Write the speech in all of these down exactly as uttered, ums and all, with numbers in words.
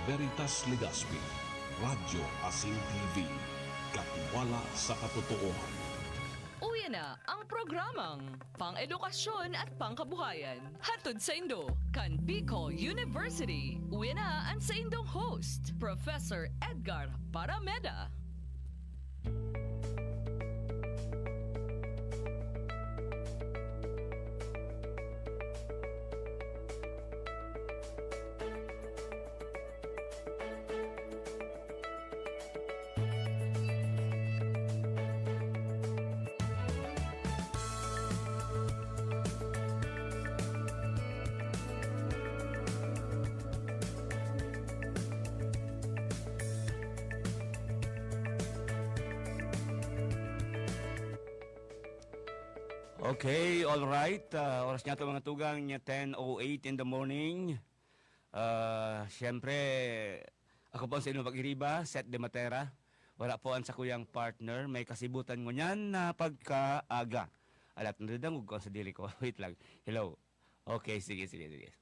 Veritas Legazpi, Radyo Asin T V, katiwala sa katotoohan. Uya na ang programang Pang-edukasyon at Pangkabuhayan. Hatod saindo kan Bicol University. Uya na an saindong host, Professor Edgar Parameda. Okay, all right. Ah, oras niya to, mga tugang, niya ten oh eight in the morning. Ah, siyempre, ako po ang sa inyong pag-iriba, Seth de Matera. Wala po ang sakuyang partner. May kasibutan ngunyan na pagkaaga. Alat, nadadangog ko sa diri ko. Wait lang. Hello. Okay, sige, sige, sige.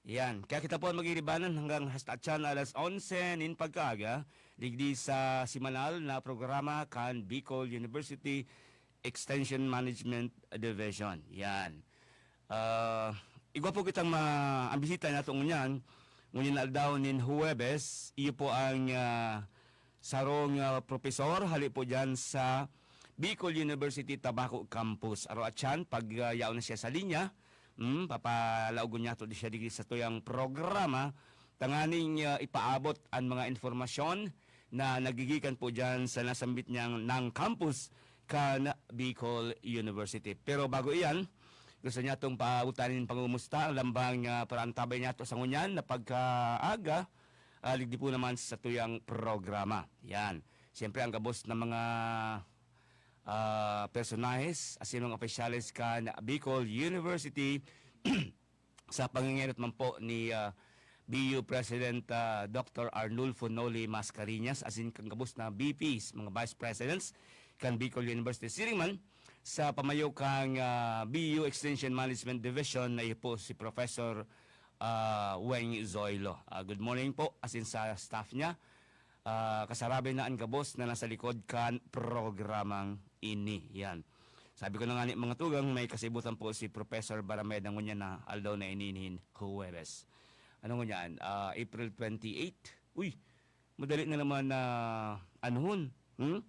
Yan. Kaya kita po ang mag-iribanan hanggang hasta atyan alas onse nin pagkaaga, digdi sa simanal na programa kan Bicol University Extension Management Division. Yan. Ah, igwa po kitang ma-, ang bisita nato ngunyan, ngunyan na aldaw nin Huwebes, iyo po ang, ah, sarong, ah, propesor, hali po dyan sa Bicol University Tabaco Campus. Aro atyan, pag, ah, yaon na siya sa linya, hmm, papalaogon niya to di siya digdi sa tuyang programa, tanganing, ah, ipaabot ang mga informasyon na nagigikan po dyan sa nasambit niyang nang campus kan Bicol University. Pero bago iyan, gusto niya itong paabutan nin pangumusta, lambang, ah, para antabay niya to sa ngunyan na pagkaaga, ah, digdi po naman sa tuyang programa. Yan. Siyempre, ang gabos na mga, ah, personahes, asin mga opisyales kan Bicol University, sa pangengenot man po ni, ah, B U President, ah, Doctor Arnulfo Noli Mascarenhas, asin kan gabos na V Ps, mga Vice Presidents kan Bicol University. Siring man, sa pamayo kan, ah, B U Extension Management Division, na iyo po si Professor, ah, Weng Zoilo. Ah, good morning po, asin sa staff niya. Ah, kasarabi na an gabos na nasa likod kan programang ini. Yan. Sabi ko na nga ni, mga tugang, may kasibutan po si Professor Barameda ngunyan na aldaw na ini nin Huwebes. Ano ngunyan? Ah, April twenty-eight. Uy, madali na naman na anuhon. Hmm?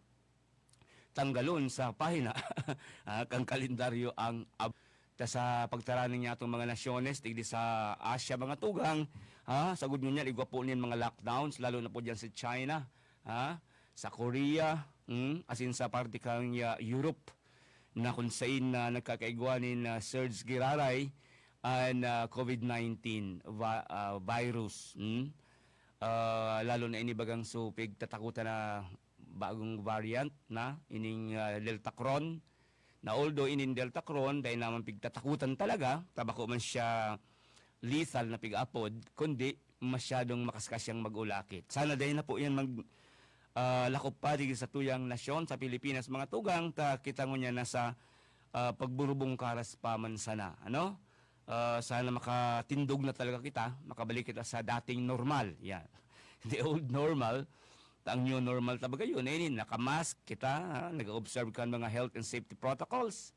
Tanggalon sa pahina, ah, kan kalendaryo ang ab-, ta sa pagtaraning niya atong mga nasyones, digdi sa Asia, mga tugang, ha, sagod ngunyan, igwa po nin mga lockdowns, lalo na po dyan sa China, ha, sa Korea, hmm, asin sa parte kang, ah, Europe, na kung sain na nagkakaigwa nin, ah, surge giraray an, ah, covid nineteen va-, ah, virus, hmm. Ah, lalo na ini bagang so pigtatakutan na bagong variant na ining, ah, Deltacron, na although ining Deltacron dai naman pigtatakutan talaga, ta bako man siya lethal na pig-apod, kundi masyadong makaskas siyang mag-ulakit. Sana dai na po yan mag-, ah, lakop pa digdi sa tuyang nasyon, sa Pilipinas, mga tugang, ta kita ngunyan nasa, ah, pagburubong karas pa man sana, ano? Ah, sana makatindog na talaga kita, makabalik kita sa dating normal. Yan. The old normal, ta ang new normal ta baga yun. Eh, naka-mask kita, ha? Nag-observe kan mga health and safety protocols.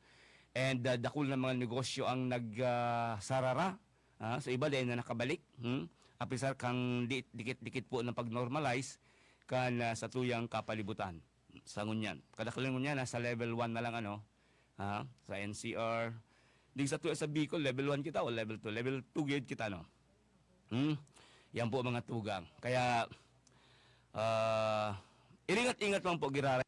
And, ah, dakul na mga negosyo ang nag, ah, sarara. Ah, so iba din na nakabalik. Hmm? Apisar kang di-, dikit-dikit po ng pag-normalize kan, ah, sa tuyang kapalibutan. Sa ngunyan. Kadaklan ngunyan, nasa level one na lang, ano, ha? Sa N C R. Di sa tuya sa Bicol, level one kita o level two? Level two gid kita, no? Hmm? Yan po, mga tugang. Kaya, ah, iringat-ingat lang po, giraray.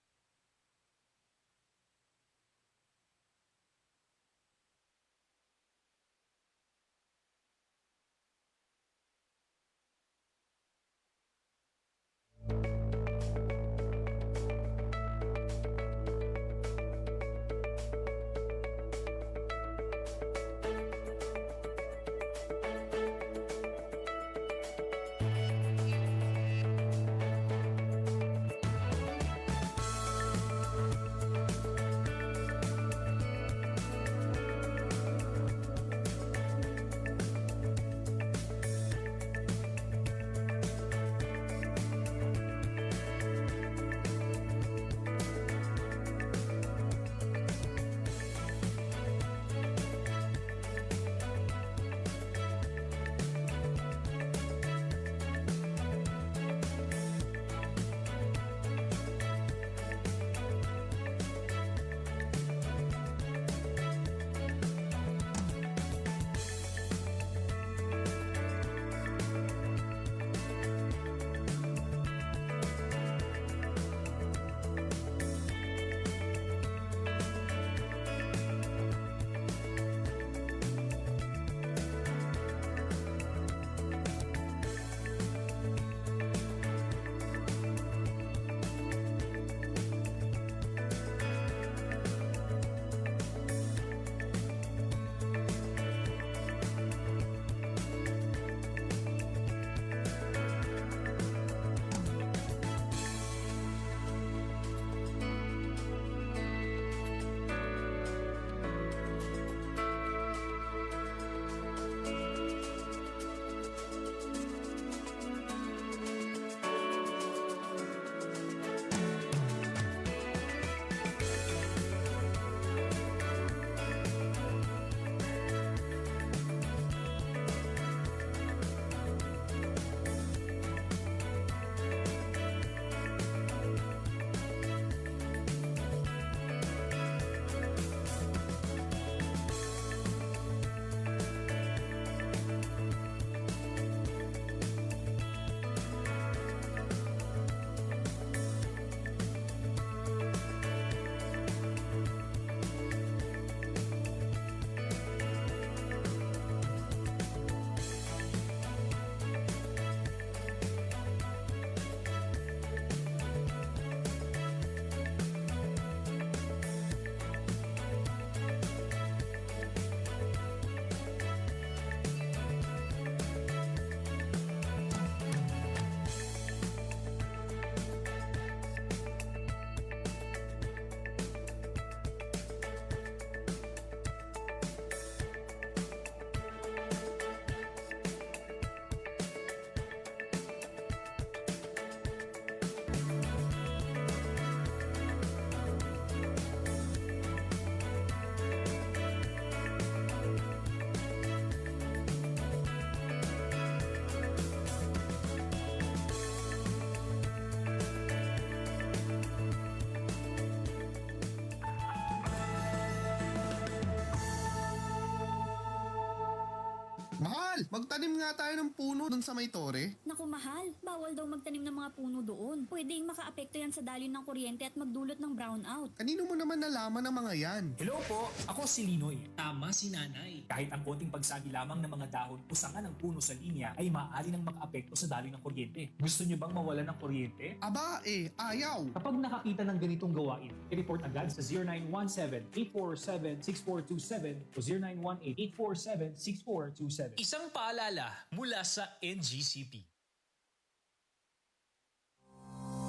Magtanim nga tayo ng puno dun sa may tore. Naku, mahal, bawal daw magtanim ng mga puno doon. Pwedeng makaapekto yan sa daloy ng kuryente at magdulot ng brownout. Kanino mo naman nalaman ang mga yan? Hello po! Ako si Linoy. Tama si Nanay. Kahit ang konting pagsagi lamang ng mga dahon o sanga ng puno sa linya ay maaari nang makaapekto sa daloy ng kuryente. Gusto niyo bang mawalan ng kuryente? Aba eh, ayaw! Kapag nakakita ng ganitong gawain, i-report agad sa zero nine one seven, eight four seven, six four two seven o zero nine one eight, eight four seven, six four two seven. Isang paalala mula sa N G C P.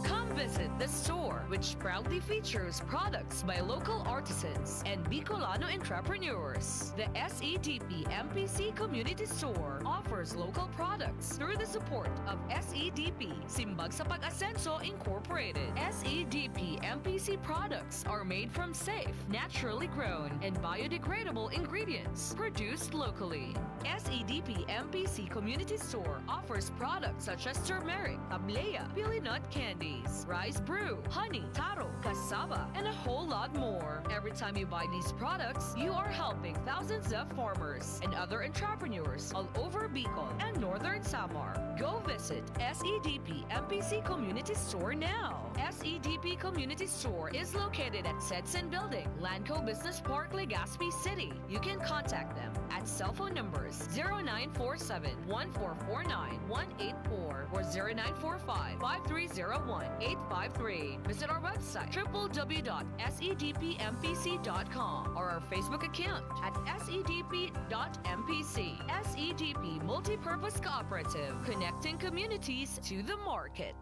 Come visit the store, which proudly features products by local artisans and Bicolano entrepreneurs. The S E D P M P C Community Store offers local products through the support of S E D P, Simbag sa Pag-asenso Incorporated. S E D P M P C products are made from safe, naturally grown, and biodegradable ingredients produced locally. S E D P M P C Community Store offers products such as turmeric, ablea, pili nut candies, rice brew, honey, taro, cassava, and a whole lot more. Every time you buy these products, you are helping thousands of farmers and other entrepreneurs all over Bicol and Northern Samar. Go visit S E D P M P C Community Store now. S E D P Community Store is located at Sedson Building, Lanco Business Park, Legazpi City. You can contact them at cell phone numbers zero nine four seven, one four four nine, one eight four or zero nine four five, five three zero one, eight five three. Visit our website, triple w dot s e d p m p c dot com, or our Facebook account at s e d p dot m p c. S E D P Multipurpose Cooperative, connecting communities to the market.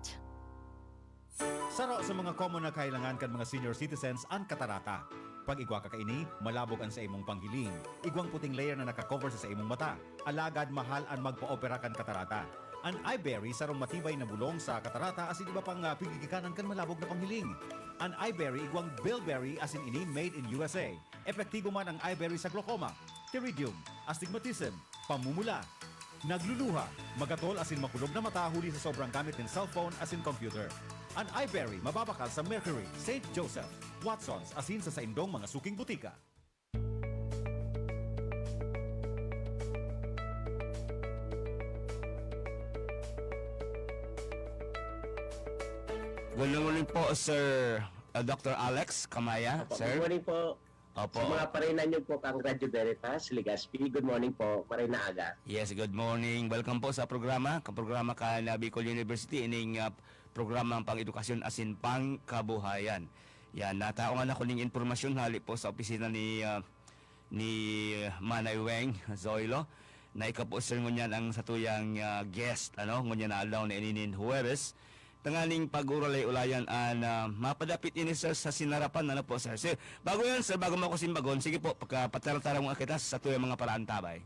Saro sa mga common na kahilangan kan mga senior citizens an katarata. Pag igwa ka kaini, malabog an saimong panghiling. Igwang puting layer na naka-cover sa saimong mata. Alagad mahal an magpaopera kan katarata. An Eyeberry sarong matibay na bulong sa katarata asin iba pang, ah, pigigikanan kan malabog na panghiling. An Eyeberry igwang bilberry asin ini made in U S A. Epektibo man ang Eyeberry sa glaucoma, pterygium, astigmatism, pamumula, nagluluha, magatol asin makulog na mata huli sa sobrang gamit nin cellphone asin computer. An Eyeberry mababakal sa Mercury, Saint Joseph, Watsons asin sa saindong mga suking butika. Good morning po, Sir, uh, Doctor Alex Kamaya, Opo, sir. Good morning po. Opo. Sa mga parainan niyo po kang Radyo Veritas, Legazpi, good morning po. Maray na aga. Yes, good morning. Welcome po sa programa. Kaprograma ka na Bicol University, ining, ah, programang pang-edukasyon asin pang-kabuhayan. Yan, nataongan ako ning impormasyon hali po sa opisina ni, ah, ni Manay Weng Zoilo, na ikaw po, sir, ngunyan ang satuyang, ah, guest, ano, ngunyan na aldaw na ininin Huwebes, tanganing pag-uralay-ulayan an, ah, mapadapit ini, sir, sa sinarapan, ano po, sir? Sir, bago yan, sir, bago mo ako simbagon, sige po, pagkapatara-tara mo kita sa tuyang mga paraantabay.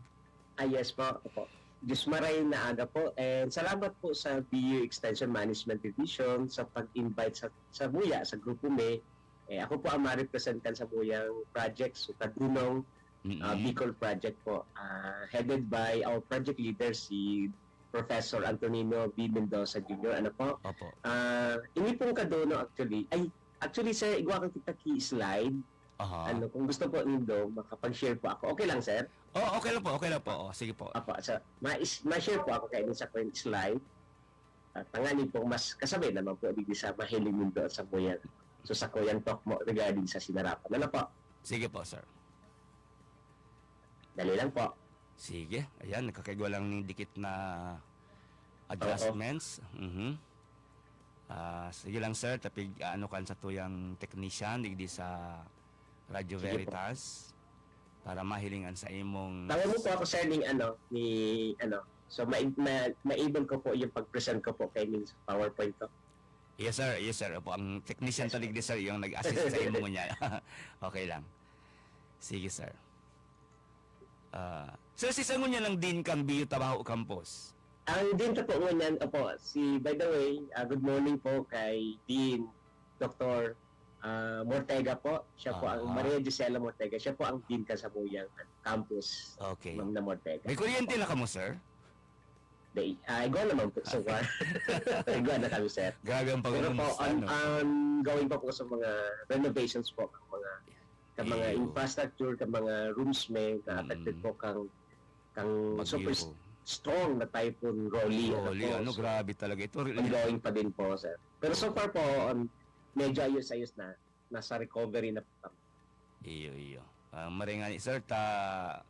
Ah, yes po. Opo. Diyos maray na aga po. And salamat po sa B U Extension Management Division sa pag-invite sa, sa Muya, sa Grupo Me. Eh, ako po ang ma-represent kan sa Muyang project, so Kadunong, Mm-mm. ah, Bicol Project po, ah, headed by our project leader, si Professor Antonino B. Mendoza Junior Ano po? Opo. Ah, ini pong Kaduno actually, ay, actually, sir, igwa kan kita ki slide. Aha. Ano, kung gusto po nindo, makapag-share po ako. Okay lang, sir? Oh, okay lang po, okay lang po. Oh, sige po. Apo, so, ma-, ma-share po ako kayo sa current slide. At tanganing po, mas kasabay naman po, digdi sa mahiling nindo sa Muyang. So, sa Kuyang Talk mo regarding sa sinarapan. Ano po? Sige po, sir. Dali lang po. Sige. Ayan, nagkakaigwa lang ning dikit na adjustments. Mhm. Ah, sige lang, sir, tapig ano kan sa tuyang technician digdi sa Radyo Sige po. Veritas para mahiling an sa imong Tawag mo po ako, sir, ning ano, ni, ano. So, ma, ma, ma-able ko po yung pag-present ko po kay ning sa PowerPoint ko. Yes, sir. Yes, sir. Opo, ang technician ta digdi, sir, yung nag-assist sa imo niya. Okay lang. Sige, sir. Ah, sir, si sango niya ng Dean kang B U Tabaho Campus? Ang Dean ka po ngunyan, opo, si, by the way, ah, good morning po kay Dean, Doctor ah, Mortega po. Siya po ang, Aha. Maria Gisela Mortega. Siya po ang Dean ka sa Muyang Campus, Okay. Ma'am na Mortega. May kuryente na kamo, sir? Day, ah, igwa naman po so far. Igwa na kami, sir. Grabe ang Pero po, paglumus, on, ano? ongoing pa po sa mga renovations po, ang mga, ka mga Iyo. infrastructure, ka mga rooms may na affected Mm. po kang, kang Bagyo. super, strong na Typhoon Rolly. Rolly, ano, grabe talaga ito. Ongoing pa din po, sir. Pero so far po, um, medyo ayos-ayos na. Nasa recovery na po kami. Iyo, iyo. Ah, maray ngani, sir, ta,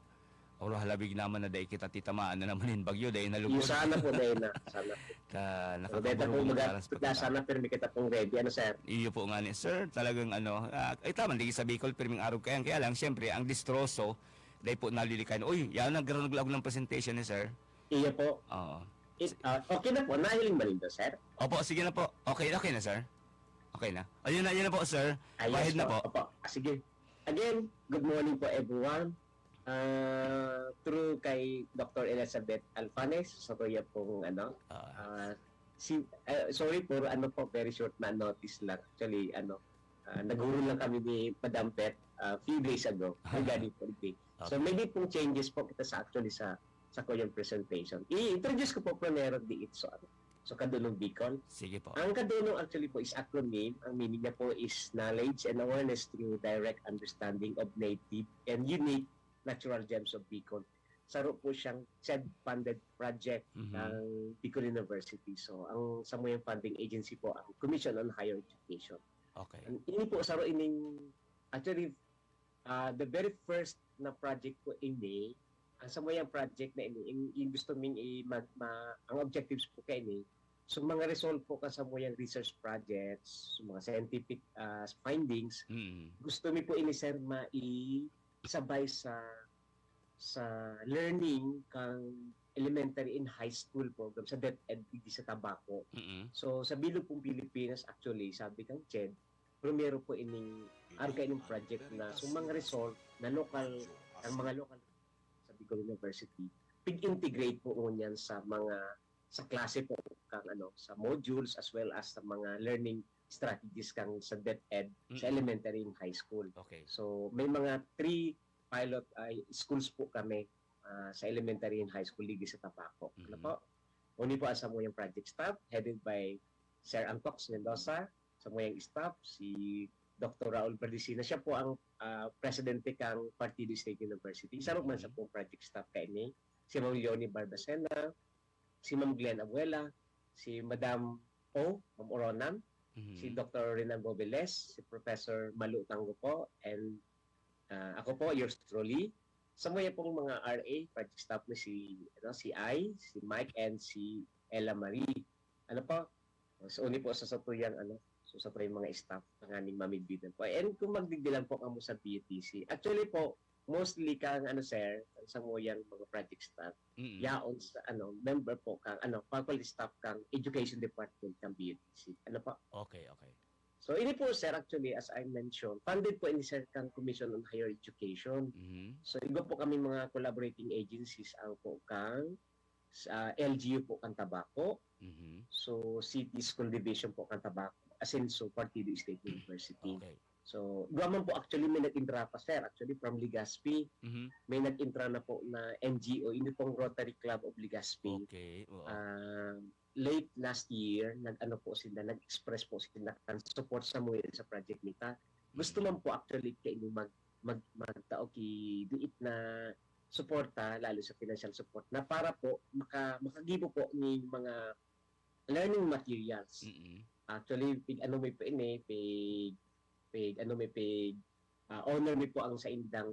oro halabig naman na dai kita titamaan na naman nin bagyo, dai nalugod. Iyo, sana po, dai na. Sana po. Ta, Pero dai ta po nakakaburugong maga-, oras pa kita. Sana pirmi kita pong ready, ano, sir? Iyo po ngani, sir. Talagang ano, ah, ay, tama, di sa Bicol, pirming arog kayan. Kaya lang, siyempre, ang distroso, dai po nalilikan. Uy, yan ang garog-laog ng presentation ni sir. Iyo po. Oo. It, ah, okay na po. Nahiling ba nindo, sir? Opo, sige na po. Okay, okay na, sir. Okay na. Ayun na, yun na po, sir. Ah, Go yes ahead na po. po. Opo. Ah, sige. Again, good morning po, everyone. Ah, through kay Doctor Elizabeth Alfanes, sa kuya pong, ano, Ah. ah, si, ah, sorry po, ano po, very short na notice lang. Actually, ano, ah, nagurol lang kami ni Madam Beth, ah, few days ago regarding po today. So, Okay. maybe pong changes po kita sa, actually, sa, sa kuyang presentation. I-introduce ko po primero di so, ano, so, Kadunong Bicol. Sige po. Ang Kadunong actually po is acronym. Ang meaning niya po is knowledge and awareness through direct understanding of native and unique natural gems of Bicol. Saro po siyang CHED-funded project Mhm. ng Bicol University. So, ang samuyang funding agency po ang Commission on Higher Education. Okay. Ang ini po, saro ining, actually, ah, the very first na project ko ini, ang samuyang project na ini, in, in gusto ming i-, mag-, ma-, ang objectives po kay ini, so mga result po ka samuyang research projects, so mga scientific, ah, findings, Mm. gusto mi po ini, sir, maisabay sa, sa learning kang elementary and high school program sa DepEd digdi sa Tabaco. Mm. So, sa bilog pong Pilipinas, actually, sabi kang CHED, primero po ining, arga ining project na so mga result na lokal, ang mga lokal sa Bicol University, pig-integrate po ngunyan sa mga, sa klase po, kang ano, sa modules as well as sa mga learning strategies kang sa DepEd, sa Mm. elementary and high school. Okay. So, may mga three pilot, ah, schools po kami, ah, sa elementary and high school digdi sa Tabaco. Ano Mhm. po? Uni po ang samuyang project staff, headed by Sir Antox Mendoza, samuyang staff, si Doctor Raul Berdicina, siya po ang, ah, presidente kang Partido State University. Saro man Mhm. sa pong project staff kaini, si Ma'am Leonie Barbacena, si Ma'am Glenn Abuela, si Madam O, Ma'am Oronan, Mhm. si Doctor Renan Bobeles, si Professor Malu Tango po, and, ah, ako po, yours truly. Samuya pong mga R A, project staff ni si, ano, si Ai, si Mike, and si Ella Marie. Ano po? So, uni po sa satuyang, ano, so satuyang mga staff, tanganing mamidbidan po. And kung magdigdi lang po kamo sa B U T C, actually po, mostly kang, ano, sir, ang samuyang mga project staff, Mm. yaon sa, ano, member po kang, ano, faculty staff kang Education Department kang B U T C. Ano po? Okay, okay. So, ini po, sir, actually, as I mentioned, funded po ini, sir, kang Commission on Higher Education. Mhm. So, igwa po kami mga collaborating agencies, ang po kang, sa L G U po kang Tabaco. Mhm. So, City School Division po kang Tabaco. Asenso, Partido State University. Okay. So, igwa man po, actually, may nag-intra pa, sir. Actually, from Legazpi, Mhm. may nag-intra na po na N G O, ini pong Rotary Club of Legazpi. Okay, oo. Ah, late last year, nag-ano po sila, nag-express po sila kan support samuya sa project nita. Gusto Mm. man po actually kaini mag-, mag-, magtao ki diit na suporta, lalo sa financial support, na para po maka-, makagibo po ning mga learning materials. Mm. Actually, pig-ano mi po ini, pig-, pig-ano mi, pig-, ah, honor mi po ang saindang,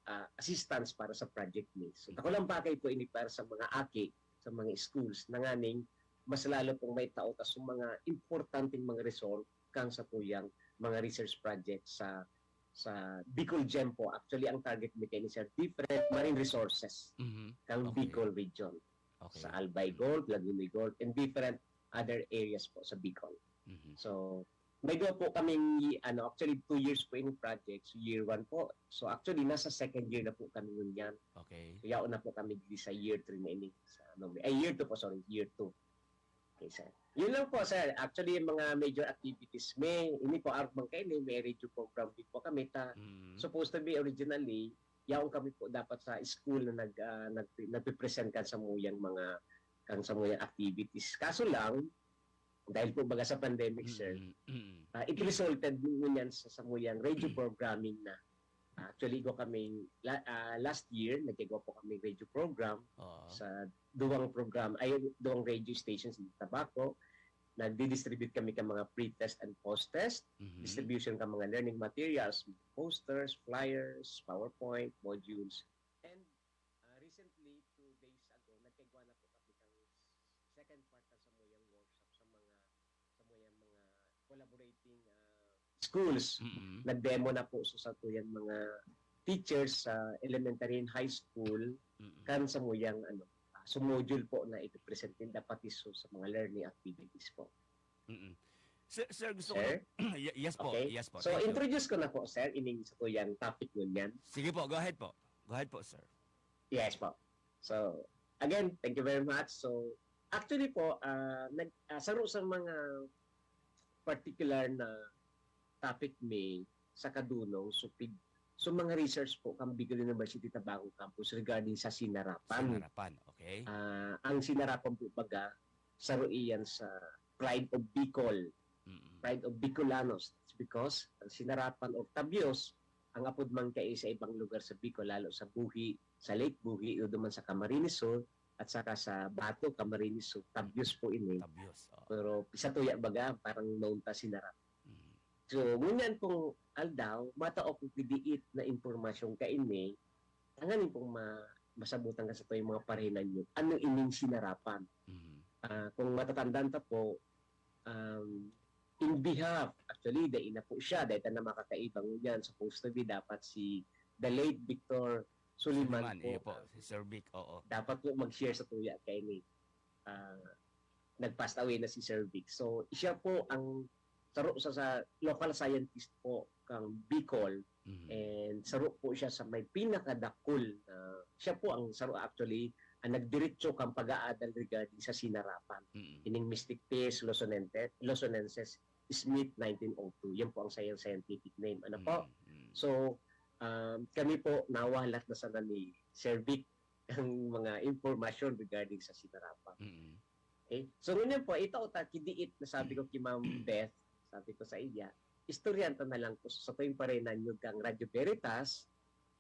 ah, assistance para sa project mi. So, Mm. dakulang bagay po ini para sa mga aki, sa mga schools, na nganing mas lalo pong maitao ta sa mga importanteng mga result kang satuyang mga research project sa, sa Bicol Gem po. Actually, ang target mi kaini, sir, different marine resources Mhm. kang Okay. Bicol region. Okay. Sa Albay Mhm. Gulf, Laguna Gulf, and different other areas po sa Bicol. Mhm. So, may duwa po kaming, ano, actually, two years po yung project. So, year one po. So, actually, nasa second year na po kami ngunyan. Okay. So, yaon na po kami di sa year three na ini. Sa, ano, ay, year two po, sorry, year two. Okay, sir. Yun lang po, sir. Actually, yung mga major activities, may, ini po, arog man kaini, may radio program din po kami. Ta, Mm. supposed to be originally, yaon kami po dapat sa school na nag, ah, nag, nagpe-present kan samuyang mga, kan samuyang activities. Kaso lang, dahil po baga sa pandemic, sir, Mm, mm. ah, it resulted ngunyan sa samuyang radio programming na. Actually, igwa kami, la- ah, last year, nagkigwa po kami radio program Oo. sa duwang program, ay, duwang radio stations sa Tabaco. Nagdi-distribute kami ka mga pre-test and post-test. Mhm. Distribution ka mga learning materials, posters, flyers, PowerPoint, modules. And ah, recently, two days ago, nagkigwa na po kami kang second part sa samuyang workshop sa mga samuyang mga collaborating ah, schools. Mm-mm. Nag-demo na po sa satuyang mga teachers sa elementary and high school Mm-mm. kan samuyang ano, ah, so module po na ipipresent ninda pati so sa mga learning activities po. Mm-mm. Sir, sir, gusto ko Sir? na- Y- yes po, Okay? yes po. So, Thank you. Introduce ko na po, sir, ining satuyang topic ngunyan. Sige po, go ahead po. Go ahead po, sir. Yes po. So, again, thank you very much. So, actually po, ah, nag, ah, saro sa mga particular na topic mi sa kadunong, so, pig, so mga research po kang Bicol University Tabaco Campus regarding sa sinarapan. Sinarapan, okay. Ah, ang sinarapan po baga, saro iyan sa pride of Bicol, Mm-mm. pride of Bicolanos. That's because ang sinarapan o tabyos, ang apod man kay sa ibang lugar sa Bicol, lalo sa Buhi, sa Lake Buhi, o duman sa Camarines Sur, at saka sa Bato, Camarines Sur, tabyos po ini. Tabyos. Oo. Pero sa tuya baga, parang known ta sinarapan. Mm. So, ngunyan pong aldaw, matao ko kidiit na impormasyon kaini, tanganing pong ma masabutan ka sa tuwing mga parenan nyo, ano ining sinarapan? Mm. Ah, kung matatandaan ta po, um, in behalf, actually, dai na po siya, dai ta na makakaiba ngunyan. Supposed to be, dapat si the late Victor Suliman, Suliman, po, iyo po, ah, si Sir Vic, oo. dapat po mag-share sa tuya kaini. Ah, nag-passed away na si Sir Vic. So, siya po ang saro sa, sa local scientist po kang Bicol Mhm. and saro po siya sa may pinakadakul na, siya po ang saro actually ang nagdiretso kang pag-aadal regarding sa sinarapan. Mm-mm. Ining Mystic Pes Luzonense, Luzonensis Smith nineteen oh two. Yan po ang science scientific name. Ano po? Mm-mm. So, um, kami po, nawalat na sana ni Sir Vic ang mga impormasyon regarding sa sinarapan. Mm-mm. Okay? So, ngunyan po, ito ta, kidiit na sabi ko kay Ma'am Beth, sabi ko sa iya, istoryahan ta na lang po sa tuwing parenan nyo kang Radyo Veritas,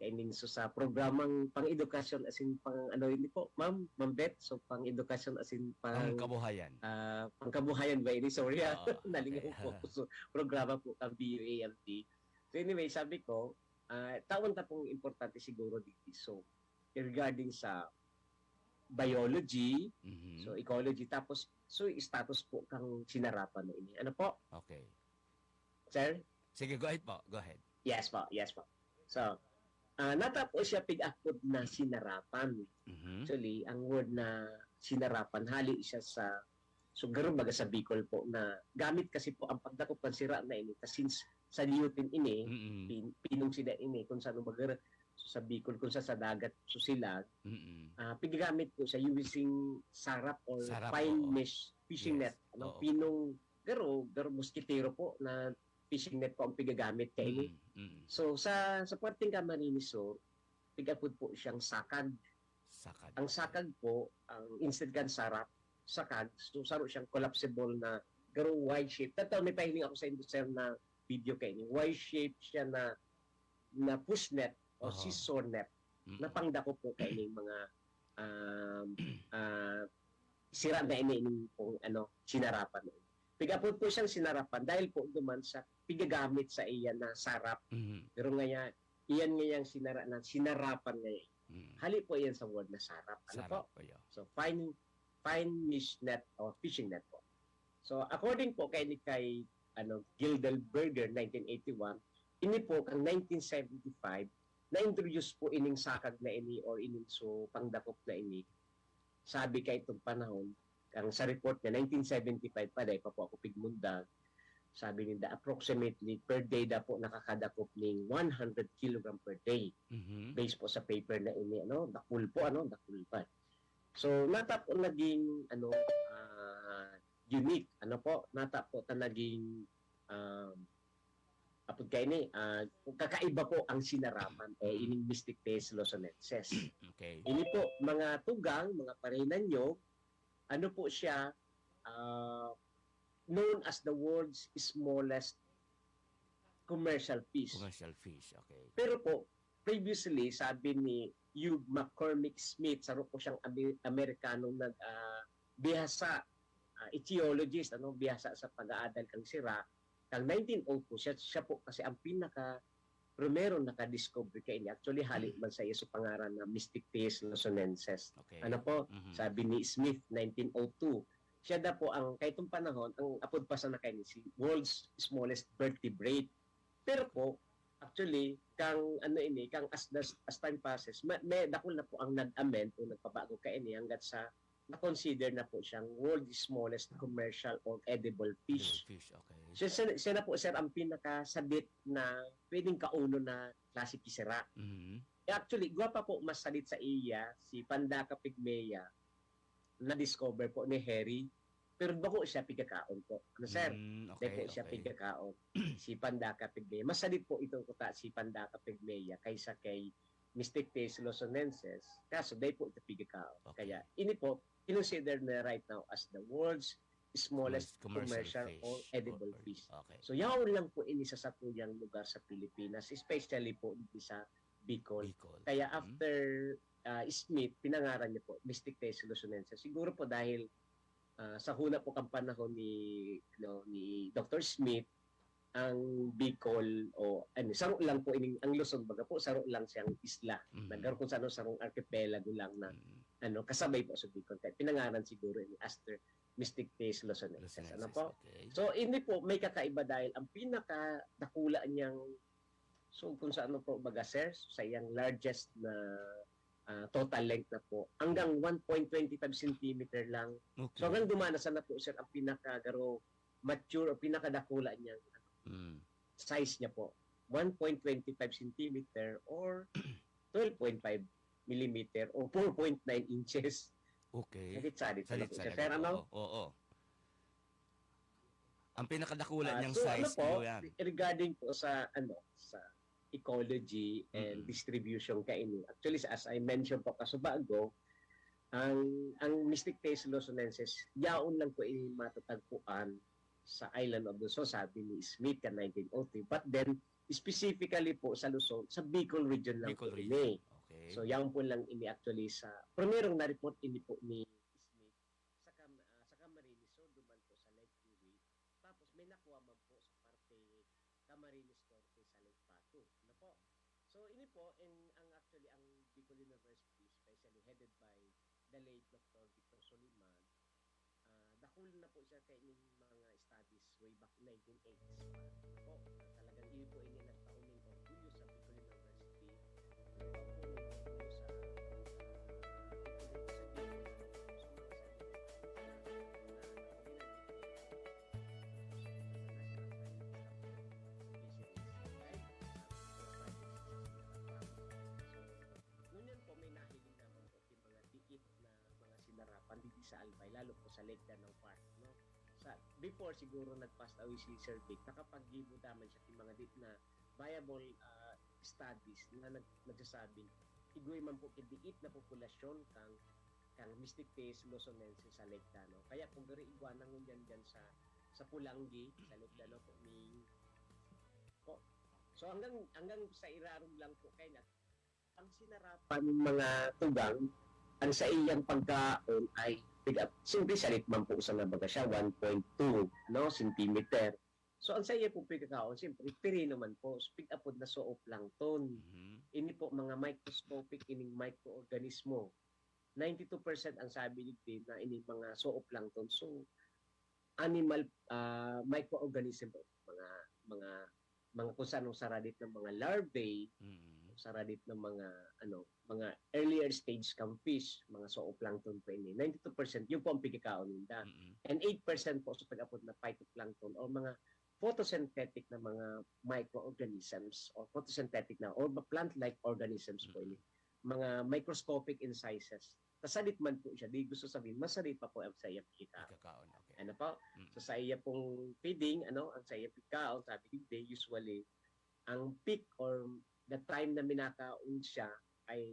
kaining so sa programang pang-edukasyon asin pang ano ini po, Ma'am, Ma'am Beth, so pang-edukasyon asin pang Ang kabuhayan. ah, pangkabuhayan ba ini? Sorry, ah. Oo, okay. Nalingaw po ako. So, programa po kang B U A M T. So anyway, sabi ko, ah, tawan ta pong importante siguro dito. So, regarding sa biology, Mhm. so ecology, tapos so status po kang sinarapan na ini. Ano po, Okay. sir? Sige, go ahead po. Go ahead. Yes po, yes po. So, ah, nata po siya pig-apod na sinarapan. Mhm. Actually, ang word na sinarapan, hali siya sa, so garo baga sa Bicol po na gamit kasi po ang pagdakop ng sira na ini. Tas since sa liyutin ini, Mm-mm. pin, pinong sila ini, kung saan baga, so sa Bicol, kung sa, sa dagat, so sila, Mm-mm. ah, pigagamit po siya using sarap or Sarap, fine oo. mesh fishing Yes, net. Ano, oo. pinong, garo, garo, mosquitero po na fishing net po ang pigagamit kaini. Mm, mm. So, sa, sa puwerteng Camarines Sur, pig-apod po siyang sakag. Sakag. Ang sakag po, ang instead kan sarap, sakag, so saro siyang collapsible na garo Y-shape. Tataw, may pahiling ako sa industrial na video kaini. Y-shape siya na, na push net o Aha. scissor net Mm. na pangdakop po kaining mga um, ah, sira na ini, ini pong ano, sinarapan. Pig-apod po siyang sinarapan dahil po duman sa pigagamit sa iya na sarap. Mhm. Pero nga niya, iyan nga yang sinara na, sinarapan nga yan. Mm. Hali po iyan sa word na sarap. Ano po? Sarap po yun. So, fine, fine mesh net o fishing net po. So, according po kay, kay ano, Gildelberger, nineteen eighty-one, ini po kang nineteen seventy-five, na-introduce po ining sakag na ini or ining so pangdakop na ini. Sabi ka itong panahon, ang sa report niya, nineteen seventy-five pa, dahil pa po ako pigmundag, sabi ninda, approximately, per day da po nakakadakop ning one hundred kilogram per day. Mhm. Based po sa paper na ini, ano, dakul po, ano, dakul pa. So, nata po naging, ano, ah, unique, ano po, nata po ta naging, um, apod kaini, ah, kakaiba po ang sinarapan, eh, ining Mystic Pes Luzonensis. Okay. Ini po, mga tugang, mga parenan nyo, ano po siya, ah, known as the world's smallest commercial fish. Commercial fish, okay. Pero po, previously, sabi ni Hugh McCormick Smith, saro po siyang Ami- Amerikanong nag, ah, bihasa, ah, ichthyologist, ano, bihasa sa pag-aadal kan sira, kan nineteen oh two, siya, siya po kasi ang pinaka primero nakadiscover kaini. Actually, hali man sa iya sa pangaran na Mysticteus luzonensis. Okay. Ano po? Mhm. Sabi ni Smith, nineteen oh two. Siya na po ang, kaitong panahon, ang apod pa sana kaini si world's smallest vertebrate. Pero po, actually, kang ano ini, kang as, as, as time passes, ma, may dakul na po ang nag-amend o nagpabago kaini hanggat sa na-consider na po siyang world's smallest commercial or edible fish. Fish, okay. So, siya, siya na po, sir, ang pinakasadit na pwedeng kaunon na klase ki sira. Mhm. Eh, actually, igwa pa po mas sadit sa iya, si Pandaka pygmaea, na-discover po ni Harry. Pero bako siya pigkakaon po. Ano, sir? Mm, Dai okay, po siya okay. pigkakaon. Si Pandaka pygmaea. Mas sadit po itong kuta si Pandaka pygmaea kaysa kay Mysticteus luzonensis. Kaso, dai po ito pigkakaon. Okay. Kaya, ini po, kinonsider na right now as the world's smallest Smallest commercial commercial fish. or edible Or- fish. Okay. So, yaon lang po ini sa satuyang lugar sa Pilipinas, especially po dito sa Bicol. Bicol. Kaya Mhm. after ah, Smith, pinangaran niya po, Mysticteus luzonensis. Siguro po dahil ah, sa huna po kang panahon ni, ano, ni Doctor Smith, ang Bicol, o ano, saro lang po ining, ang Luzon, baga po, saro lang siyang isla. Mhm. Nagkaroon kung saan, sarong archipelago lang na Mhm. ano, kasabay po sa Bicol. Kaya pinangaran siguro ini Aster Mysticteus luzonensis. Luzonensis, Ano po? Okay. So, hindi po, may kakaiba dahil ang pinakadakula niyang, so kung sa ano po, baga, sir, sa iyang largest na ah, total length na po, hanggang one point twenty five centimeter lang. Okay. So, hanggang dumana sana po, sir, ang pinakagaro, mature o pinakadakula niyang Mm. size niya po. One point twenty five centimeter or twelve point five millimeter o four point nine inches. Okay. Sadit-sadit sana po, sir. Sadit-sadit. Sir, ano? Oo, oo. Ang pinakadakula Ah, niyang so, size ano po, po yan. Regarding po sa, ano, sa ecology and Mm. distribution kaini. Actually, as I mentioned po kasubago, ang, ang Mysticteus luzonensis, yaon lang po ini matatagpuan sa island of Luzon, sabi ni Smith ka nineteen oh three. But then, specifically po sa Luzon, sa Bicol region lang Bicol po region. ini. Okay. So, yaon po lang ini actually sa, primerong na-report ini po ni Smith sa, Cam, ah, sa Camarines Sur, duman po sa Lake Erie. Tapos may nakuha man po sa parte Camarines Norte sa Lake Pato. Ano po? So, ini po, in, ang actually, ang Bicol University, especially headed by the late Doctor Victor Soliman, ah, dakul na po siya kaining mga studies way back nineteen eighties pa. Ano po? Talagang iyo po ini nagpauning orgulyo sa Bicol University. Nagpauning orgulyo sa, ah, Bicol University. Sa mga sa Ngunyan po, may nahiling naman po yung mga diit na mga sinarapan dito sa Albay, lalo po sa Lake Danau Park, no? Sa, before, siguro nag-pass away si Sir Vic, nakapaggibo naman siya yung mga diit na viable ah, studies na nag, nagsasabing igway man po ki diit na populasyon kang kang Mysticteus luzonensis sa Lake Danau. Kaya kung gari igwa na ngunyan dyan sa sa Pulanggi, sa Lake Danau po, may po. So hanggang hanggang sa irarom lang po kay na ang sinarapan ng mga tugang, ang sa iyang pagkaon ay pick up. Siyempre, salit man po sa nabaga siya, one point two, no, centimeter. So, ang sa iya po pagkakaon, siyempre, pirino man po. So, pick up po na zooplankton. Mhm. Ini po, mga microscopic, ining microorganismo. Ninety-two percent ang sabi ni Dave na ining mga zooplankton. So, animal ah, microorganism po, mga mga mga kung saan saradit ng mga larvae, Mhm. saradit ng mga ano, mga earlier stage kang fish, mga zooplankton po ini. Ninety-two percent, yun po ang pigkakaon ninda. Mhm. And eight percent po sa pag-apod na phytoplankton o mga photosynthetic na mga microorganisms or photosynthetic na or plant-like organisms po ini. Mga microscopic incisors. Kasadit man po siya, di gusto sabihin, masadit pa po ang sa iyang pigkakaon. Pagkakaon, okay. Ano po? Mm. So sa iya pong feeding, ano, ang sa iyang pigkaon, sabi ni Day, usually, ang peak or the time na minakaon siya ay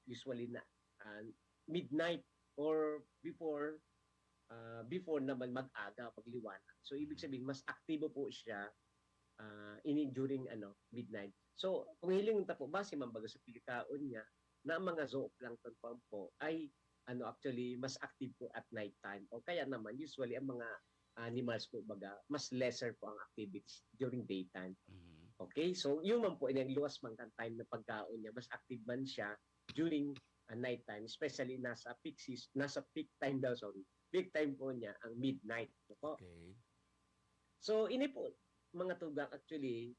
usually na ah, midnight or before ah, before naman mag-aga, pagliwanag. So ibig sabihin, mas aktibo po siya ah, ini during, ano, midnight. So, kung hiling ta po, base man baga sa pagkakaon niya, na ang mga zooplankton po, po ay, ano, actually, mas active po at night time. O kaya naman, usually, ang mga animals po, baga, mas lesser po ang activities during daytime. Mhm. Okay? So, yun man po, inang luwas man kan time na pagkaon niya, mas active man siya during uh, night time, especially nasa peak seas-, nasa peak time daw, sorry. Peak time po niya, ang midnight. Ano po? Okay. So, ini po, mga tugang, actually,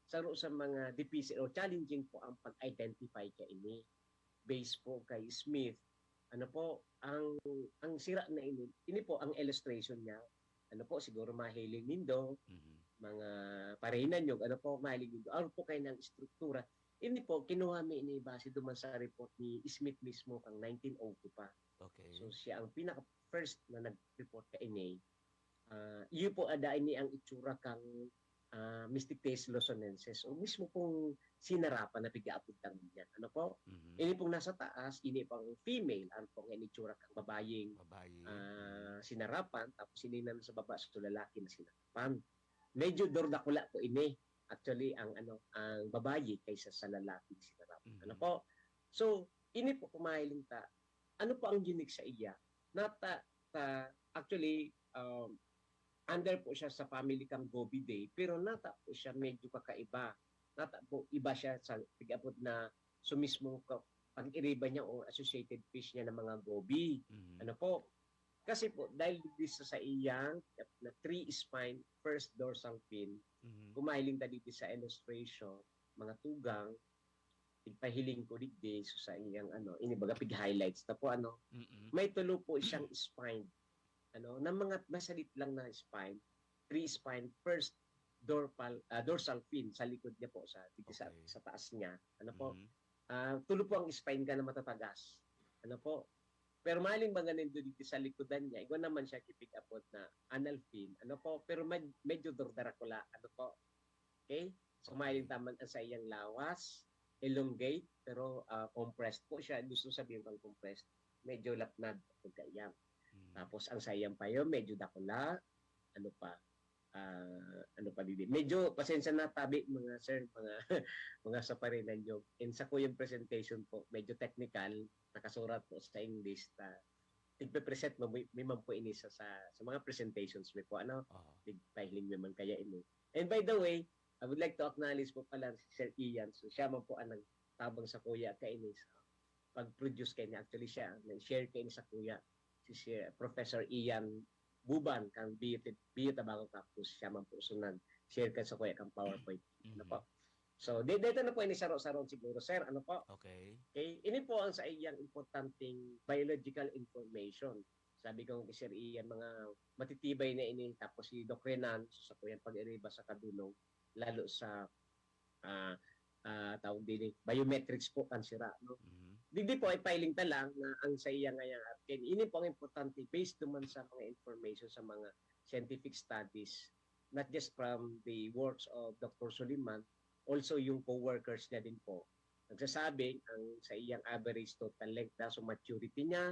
saro sa mga difícil o challenging po ang pag-identify kaini. Based po kay Smith, ano po, ang ang sira na ini, ini po ang illustration niya. Ano po, siguro mahiling nindo, Mhm. mga parehinanog, ano po, mahiling nindo. Ano po kayo ng struktura? Ini po, kinuha mi ini base duman sa report ni Smith mismo kang nineteen oh two pa. Okay. So, siya ang pinaka-first na nag-report kaini. Ah, iyo po, ada ini ang itsura kang ah, Mystictalis luzonensis. O mismo pong sinarapan na pig-aapod ta ngunyan. Ano po? Mhm. Ini pong nasa taas, ini pang female, ano po ang itsura kang babayeng Babae. ah, sinarapan, tapos ini na sa baba, so lalaki na sinarapan. Medyo dordakula po ini. Actually, ang ano, ang babae kaysa sa lalaki na sinarapan. Mhm. Ano po? So, ini po, kumahiling ta, ano po ang unique sa iya? Nata, ta, actually, um, under po siya sa family kang Gobiidae, pero nata po siya medyo kakaiba. Nata po, iba siya sa pag-abot na sumismong ka, pag-iriba niya o associated fish niya ng mga goby. Mhm. Ano po? Kasi po, dahil dito sa, sa iyang na three spine, first dorsal fin, Mhm. kumahiling ta dito sa illustration, mga tugang, tigpahiling ko digdi, so sa iyang ano, ini baga pig-highlights ta po, ano, Mhm. may tulo po siyang spine. Ano, na mga masalit lang na spine, three spine, first dorsal, ah, dorsal fin sa likod niya po, sa, dito sa, Okay. sa taas niya. Ano po? Mhm. Ah, tulo po ang spine ka na matatagas. Ano po? Pero maling mga nindo dito sa likodan niya, igwa naman siya kipig-apod na anal fin. Ano po? Pero med-, medyo dordarakula. Ano po? Okay? So, Okay. mahiling ta man ang sa iyang lawas, elongate, pero ah, compressed po siya. Gusto sabihin kang compressed, medyo lapnad ang pagkaiyang. Mhm. Tapos ang sa iyang payo, medyo dakula. Ano pa? Ah, ano pa, Bibi? Medyo, pasensya na, tabi, mga sir, mga, mga sa parinan nyo. In sa kuyang presentation po, medyo technical, nakasurat po sa English, ta, tigpe-present mo, may, may man po ini sa, sa, sa mga presentations, may po, ano, Aha. tigpahiling mo man kaya ini. And by the way, I would like to acknowledge po pala si Sir Ian. So, siya man po ang nagtabang sa kuya kaini sa pag-produce kaini. Actually, siya ang nag-share kaini sa kuya. Si Sir Professor Ian Buban, kang B U T, B U Tabaco Campus. Siya man po so nag-share ka sa kuya kang PowerPoint. Ano Mhm. po? So, di-, dito na po ini saro-saron siguro, sir. Ano po? Okay. Okay, ini po ang sa iyang importanteng biological information. Sabi ko kay Sir Ian, mga matitibay na ini. Tapos si Doc Renan, so sa kuyang pag-iriba sa kadulong, lalo sa, ah, ah, tawag din, biometrics po, kan sira, no? Mhm. Digdi po, ipahiling ta lang na ang sa iya nga yang arkin. Ini po ang importante, based naman sa mga information sa mga scientific studies, not just from the works of Doctor Suleiman, also yung co-workers niya din po. Nagsasabing ang sa iyang average total length na, so maturity niya,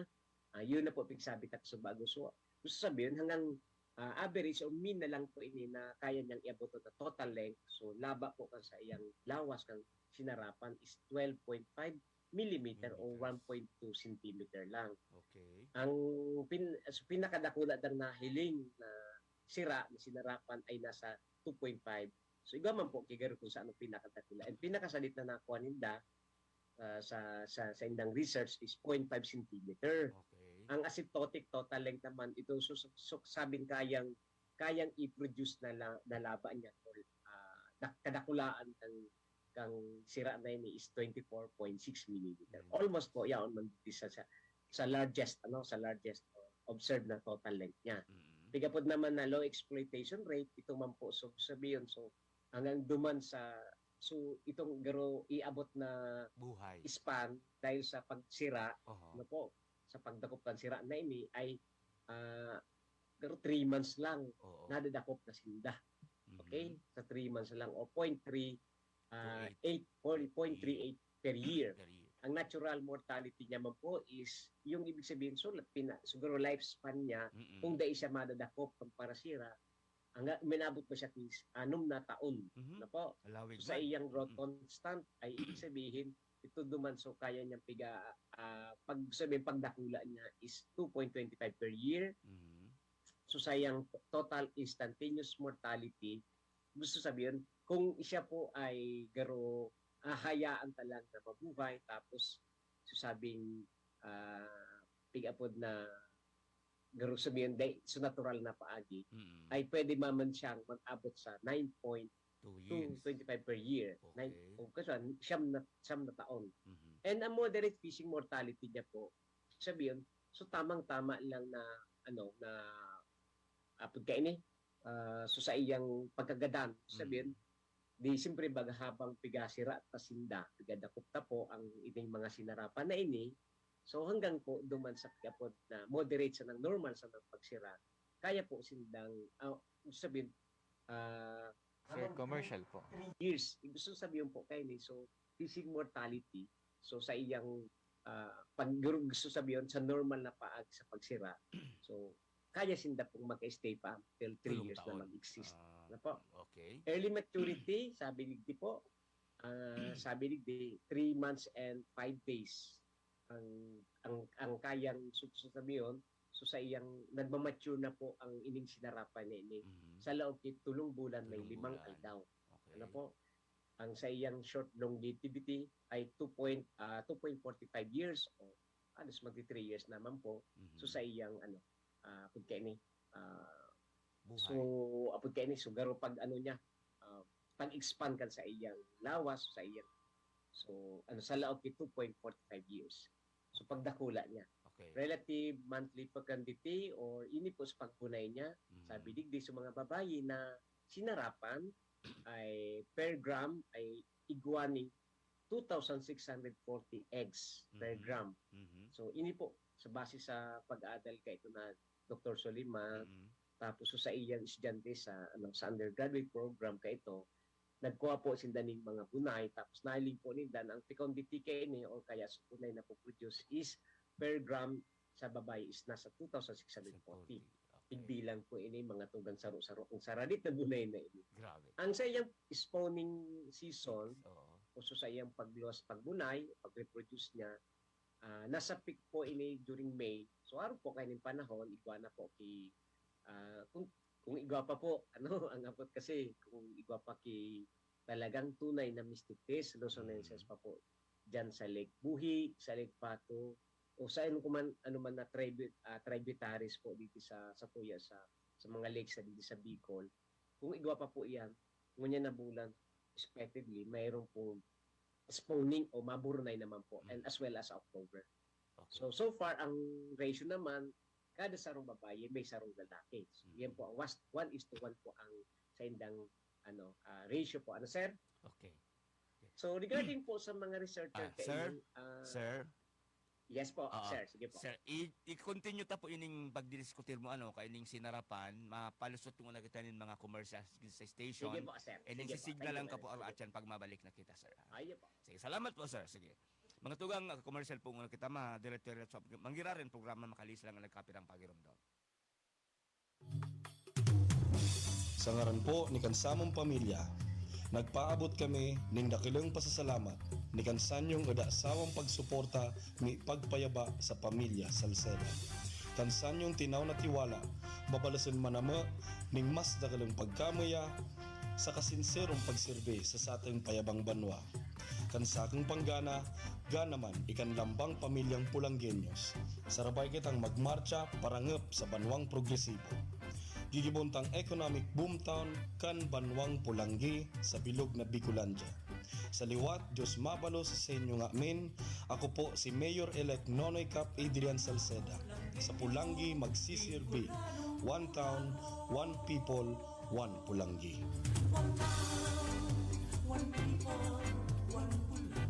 ah, yun na po pigsabi ta sa bago. So, gusto sabihin, hanggang ah, average o mean na lang po ini na kaya niyang iabot na total length. So, laba po kan sa iyang lawas kan sinarapan is twelve point five millimeter o Millimeters. One point two centimeter lang. Okay. Ang pin, so, pinakadakula dang nahiling na sira na sinarapan ay nasa two point five. So, igwa man po, kigaro kung saan ang pinakadakula. And pinakasalit na nakuha ninda ah, sa, sa, sa indang research is point five centimeter. Okay. Ang asymptotic total length naman, ito so, so, so, sabing kayang, kayang i-produce na, la, na laba niya, tol, ah, dak-, kadakulaan kang, kang sira na ini is twenty-four point six millimeter. Mm. Almost po, yaon man di sa, sa, sa largest, ano, sa largest uh, observed na total length niya. Mm. Pigapod naman na low exploitation rate, ito man po, so sabihin, so hanggang duman sa, so itong garo iabot na Buhay. span dahil sa pagsira, Oho. ano po, sa pagdakop ng sira na ini ay ah, garo three months lang Oo. nadadakop na sinda. Mhm. Okay? Sa three months lang o point three, ah, Point eight, point three eight per year. Per year. Ang natural mortality niya man po is, yung ibig sabihin, so, pina, siguro lifespan niya, Mm-mm. kung dai siya madadakop ng parasira, Ang, minabot pa siya is anom na taon. Mhm. Ano po? Alawig So, sa man. iyang growth Mhm. constant ay ibig sabihin, ito duman, so kaya niyang piga, ah, pag sabihin, pagdakula niya is two point twenty five per year. Mhm. So, sa iyang total instantaneous mortality, gusto sabihin, kung siya po ay garo, hahayaan ta lang na mabuhay, tapos so sabing, ah, pig-apod na garo sabihin, dai, so natural na paagi, Mhm. ay pwede man siyang mag-abot sa nine point two Two years. twenty-five per year. Okay. Nine, o, kasi siyam na, siyam na taon. Mhm. And ang moderate fishing mortality niya po, sabihin, so tamang-tama lang na, ano, na, apod kaini, ah, so sa iyang pagkagadan, sabihin, Mhm. di siyempre baga habang pigasira ta sinda, pigadakop ta po ang ining mga sinarapan na ini. So hanggang po duman sa pigapod na moderate sa nang normal sa nang pagsira, kaya po sindang, ah, sabihin, ah, Sir, commercial po. years. Gusto sabihin po kayo ni, so, fishing mortality. So, sa iyang, ah, pag gusto sabihin, sa normal na paag sa pagsira. So, kaya sinda pong mag-stay pa until three Tulong years na taon. mag-exist. Ah, Ano po? Okay. Early maturity, sabi digdi po, ah, sabi digdi, three months and five days ang ang ang kayang su- su- sabihin. So, sa iyang nagmamature na po ang ining sinarapan na ini. Mhm. Sa laog ki tulong bulan may Tulong limang bulan. aldaw. Okay. Ano po? Ang sa iyang short longevity ay two point, ah, two point forty five years o halos magti three years naman po. Mhm. So, sa iyang ano, ah, apod kaini, ah, Buhay. so, apod kaini, so garo pag ano niya, ah, pag-expand kan sa iyang lawas, sa iyang, so, ano, sa laog ki two point forty five years. So, pagdakula niya. Okay. Relative monthly fecundity or ini po sa pagbunay niya, Mhm. sabi digdi sa mga babayi na sinarapan ay per gram ay igwa ning two thousand six hundred forty eggs per Mhm. gram. Mhm. So, ini po, sa base sa pag-aadal ka ito na Doktor Soliman, Mhm. tapos sa iyang estudyante sa, ano, sa undergraduate program ka ito, nagkuha po sinda ning mga bunay, tapos nailing po ninda na ang fecundity kaini o kaya sa bunay na po produce is per gram sa babae is nasa two thousand six hundred forty. Okay. Igbilang po ini mga tugang saro-saro ang saradit na bunay na ini. Grabe. Ang sa iyang spawning season, Oo. o so sa iyang pagluwas, pagbunay, pag-reproduce niya, ah, nasa peak po ini during May. So, araw po kayo ng panahon, igwa na po ki, ah, kung, kung igwa pa po, ano, ang apot kasi, kung igwa pa ki talagang tunay na Mystipes Luzonensis Mm. pa po, dyan sa Lake Buhi, sa Lake Pato, o sa ano man, ano man na tribu-, ah, tributaries po dito sa, sa tuya, sa, sa mga lakes sa dito sa Bicol. Kung igwa pa po yan, ngunyan na bulan, expectedly, mayroon po spawning o maburunay naman po, Mm. and as well as October. Okay. So, so far, ang ratio naman, kada sarong babae, may sarong lalaki. So, Mm. yan po, ang was-, one is to one po ang sa indang, ano, ah, ratio po. Ano, sir? Okay. So, regarding po sa mga researcher Ah, kayo, sir? ah, Sir? Yes po, Oo. sir. Sige po. Sir, i- i-continue ta po ining pagdidiskutir mo, ano, kaining sinarapan, mapalusot mo na kita nin mga commercial sa station. Sige po, sir. And Sige po. signal Thank you lang ka very po, much. Sige. Arachan, pag mabalik na kita, sir. Ayun po. Sige, salamat po, sir. Sige. Mga tugang, ah, commercial po muna kita, ma-diretso-diretso. Manggirarin programa, makalis lang ang nagkapirang pagiromdom. Sa ngaran po ni kan samong pamilya, nagpaabot kami nin dakulong pasasalamat ni kan sanyong eda sawang pagsuporta ni pagpayaba sa pamilya Salceda. Kan sanyong tinaw na tiwala, babaloson manamo ning mas dakulong pagkamuya sa kasinserong pagserbi sa satong payabang banwa. Kan sakong panggana, gana man ikan lambang pamilyang Pulanggenyos. Sarabay kitang magmarcha parangop sa banwang progresibo. Gigibon tang economic boomtown kan banwang Pulanggi sa bilog na Bicolandia. Sa liwat, Diyos mabalos sa inyo nga amin. Ako po si Mayor-elect Nonoy Cap Adrian Salceda. Sa Pulanggi magsisirbi. One town, one people, one Pulanggi. One town, one people, one Pulanggi.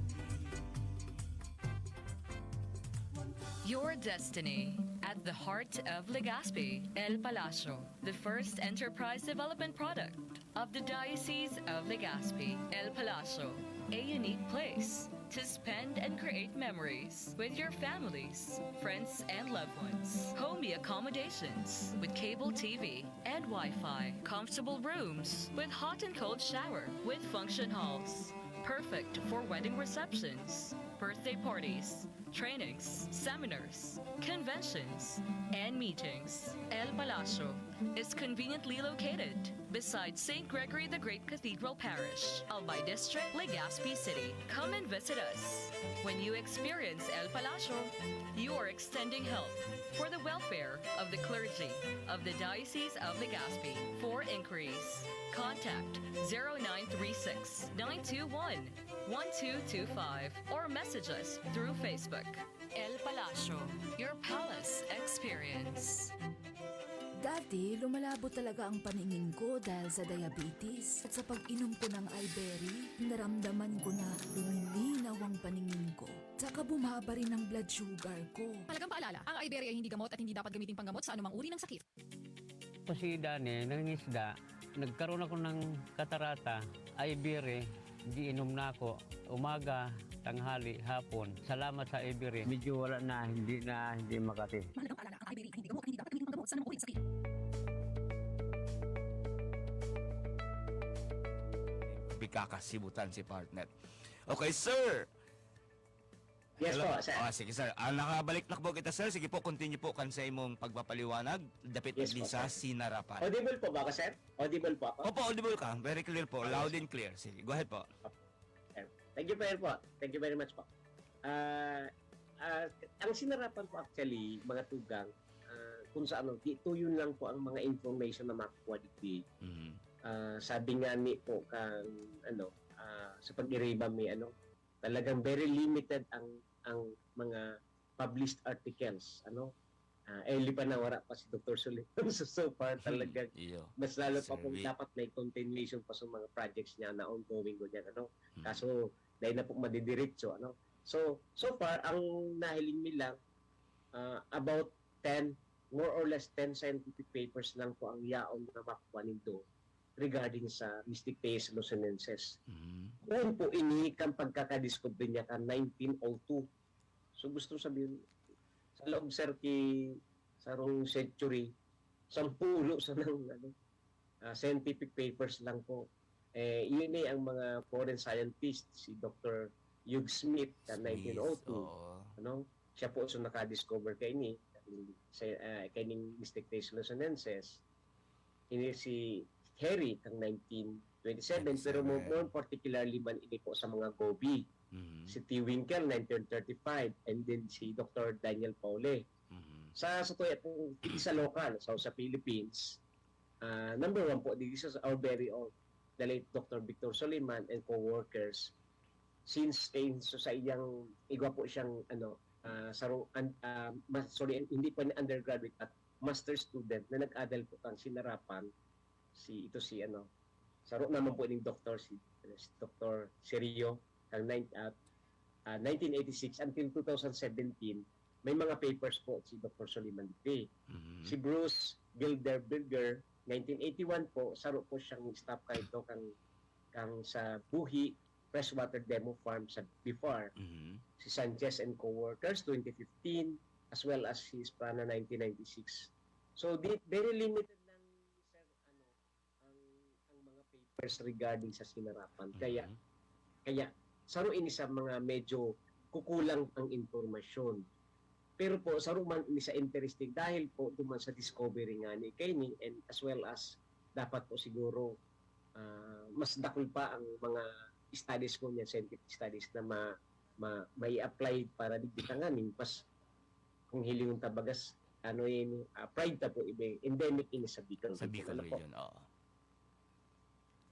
One town. Your destiny at the heart of Legazpi, El Palacio, the first enterprise development product of the Diocese of Legazpi, El Palacio, a unique place to spend and create memories with your families, friends, and loved ones. Homey accommodations with cable T V and Wi-Fi. Comfortable rooms with hot and cold shower with function halls. Perfect for wedding receptions, birthday parties, trainings, seminars, conventions, and meetings. El Palacio is conveniently located beside Saint Gregory the Great Cathedral Parish, Albay District, Legazpi City. Come and visit us. When you experience El Palacio, you are extending help for the welfare of the clergy of the Diocese of Legazpi. For inquiries, contact zero nine three six, nine two one, one two two five or message us through Facebook. El Palacio, your palace experience. Dati, lumalabo talaga ang paningin ko dahil sa diabetes. At sa pag-inom ko ng Iberry, naramdaman ko na lumilinaw ang paningin ko. Tsaka bumaba rin ang blood sugar ko. Mahalagang paalala, ang Iberry ay hindi gamot at hindi dapat gamiting panggamot sa anumang uri ng sakit. Kasi dani, nangingisda, nagkaroon ako ng katarata, Iberry, giinom na ako, umaga, tanghali, hapon. Salamat sa Iberry. Medyo wala na, hindi na, hindi makati. Mahalagang paalala, ang Iberry ay hindi gamot at hindi dapat gamitin panggamot sa anumang uri ng sakit. Bikakasibutan si partner. Okay, sir. Yes Hello? po, sir. Ah, sige, sir. Ah, nakabalik na po kita, sir. Sige po, continue po kan sa imong pagpapaliwanag. Dapit Yes na din po, sa sir. Sinarapan. Audible po ba ako, sir? Audible po ako? Opo, audible ka. Very clear po. Ah, Loud yes. and clear. Sige, go ahead po. Sir. Thank you very po. Thank you very much po. Ah, ah, ang Sinarapan po actually, mga tugang, ah, kung sa ano, di, ito yun lang po ang mga information na makukuha digdi. Mhm. Ah, sabi nga ni po kang, ano, ah, sa pag-iriba may ano, talagang very limited ang, ang mga published articles, ano. Ah, early pa na wala pa si Doktor Suleiman. So, so far Hmm, talagang iyo. mas lalo pa pong Survey. dapat may continuation pa sa mga projects niya na ongoing ko diyan, ano. Hmm. Kaso, dahil na po madidiretso, ano. So, so far, ang nahiling mi lang, ah, about ten, more or less ten scientific papers lang po ang yaon na makuha nindo regarding sa Mystic Theos Luzonensis. Mhm. Kung po ini kan pagkakadiscover niya kan nineteen oh two. So, gusto sabihin, sa loob, sir, ki sarong century, sampulo sa nang, ano, ah, scientific papers lang po. Eh, yun eh, ang mga foreign scientists, si Doktor Hugh Smith, sa Smith, nineteen oh two, oo. ano, siya po so nakadiscover kaini, sa, ah, kaining Mystic Theos Luzonensis. Ini si Hairy, kang nineteen twenty-seven, pero mo-, Twenty-seven. more particularly man ini po sa mga Gobi. Mhm. Si T. Winkel, nineteen thirty-five, and then si Doktor Daniel Paule. Mhm. Sa, sa tuya po, sa lokal, sa, sa Philippines, ah, number one po, this is our very own, the late Doktor Victor Soliman and co-workers. Since kay, so sa iyang, igwa po siyang, ano, ah, sarong, an-, ah, mas, sorry, hindi po ni undergraduate at master student na nag-adal po kang Sinarapan, si, ito si, ano, saro naman po ning doktor, si, si Doktor Serio, kang nine-, ah, ah, nineteen eighty-six until two thousand seventeen, may mga papers po si Doktor Soliman digdi. Mhm. Si Bruce Bilderberger, nineteen eighty-one po, saro po siyang staff kahit to kang, kang sa Buhi Freshwater Demo Farm sa B F A R. Mhm. Si Sanchez and co-workers, twenty fifteen, as well as si Isprana, nineteen ninety-six. So, di, very limited lang, sir, ano, ang, ang mga papers regarding sa Sinarapan. Kaya, Mhm. kaya, saro ini sa mga medyo kukulang ang impormasyon. Pero po, saro man ini sa interesting dahil po duman sa discovery nga ni kaini and as well as dapat po siguro, ah, mas dakul pa ang mga studies ko niyan, scientific studies na ma-, ma-, mai-apply para digdi tanganing mas kung hilingon ta bagas, ano ini, ah, pride ta po, ibe-, endemic ini sa Bicol Sa region. Bicol Ano po? region, oo.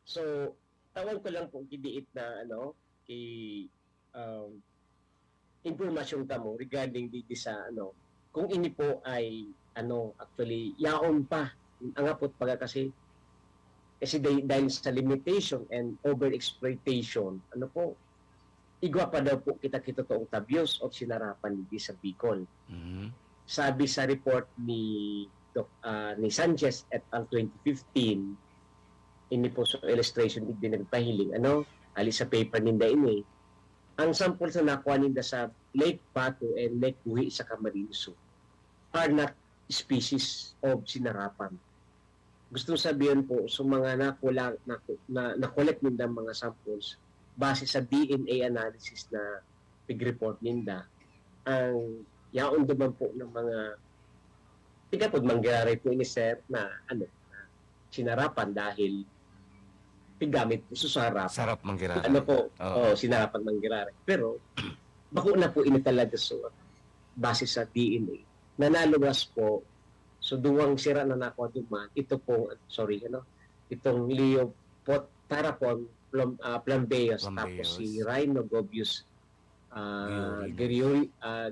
So, tawan ko lang po gidiit na, ano, ki-, um, impormasyon kamo regarding di, di sa, ano, kung ini po ay, ano, actually, yaon pa. Ang apot baga kasi, kasi dahil, dahil sa limitation and overexploitation, ano po, igwa pa daw po kita kitotoong tabyos o sinarapan digdi sa Bicol. Mhm. Sabi sa report ni Doc, ah, ni Sanchez et al twenty fifteen, ini po sa illustration digdi nagpahiling, ano, hali sa paper ninda ini. Ang sample sa nakuha ninda sa Lake Bato and Lake Buhi sa Camarines Sur are not species of sinarapan. Gusto sabihin po, so mga nakula, na, na, na-collect ninda mga samples, base sa D N A analysis na pig-report ninda, ang yaon duman po ng mga, tigapod manggiraray po ini, sir, na ano, na sinarapan dahil piggamit po sa sarap. Sarap manggiraray. Ano po, Oo. oh, sinarapan manggiraray. Pero, bako na po ini talaga, so, base sa D N A. Nanaluwas po, so duwang sira na nakuha duman, ito pong, sorry, ano, itong Leopot, Tarapon, Plum, ah, Plumbeus, Plumbeus. Tapos si Rhinogobius, ah, Giorino. Geriori-, ah,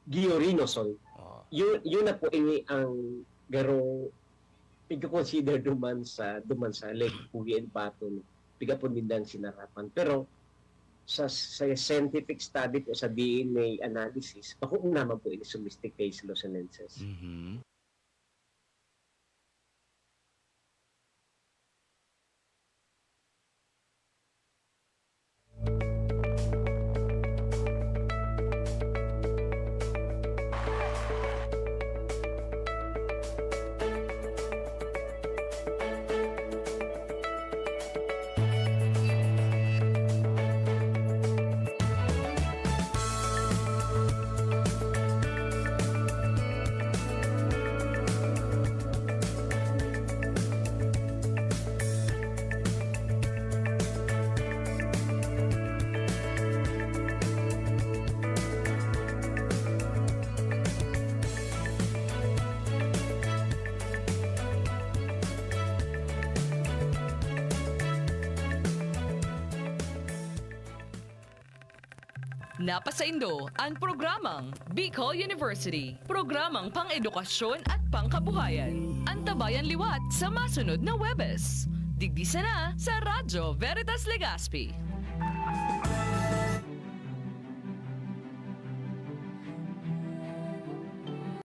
Giorino, sorry. Oo. Yun, yun na po ini ang garo pigko-consider duman sa, duman sa Lake Buhi and Bato, no? Piga po nindang sinarapan. Pero sa, sa scientific study po, sa D N A analysis, bako naman po ini sa Mystic Case Luzonensis. Mhm. Napasaindo ang programang Bicol University, programang pang-edukasyon at pangkabuhayan. Antabayan liwat sa masunod na Huwebes. Digdi sana sa Radyo Veritas Legazpi.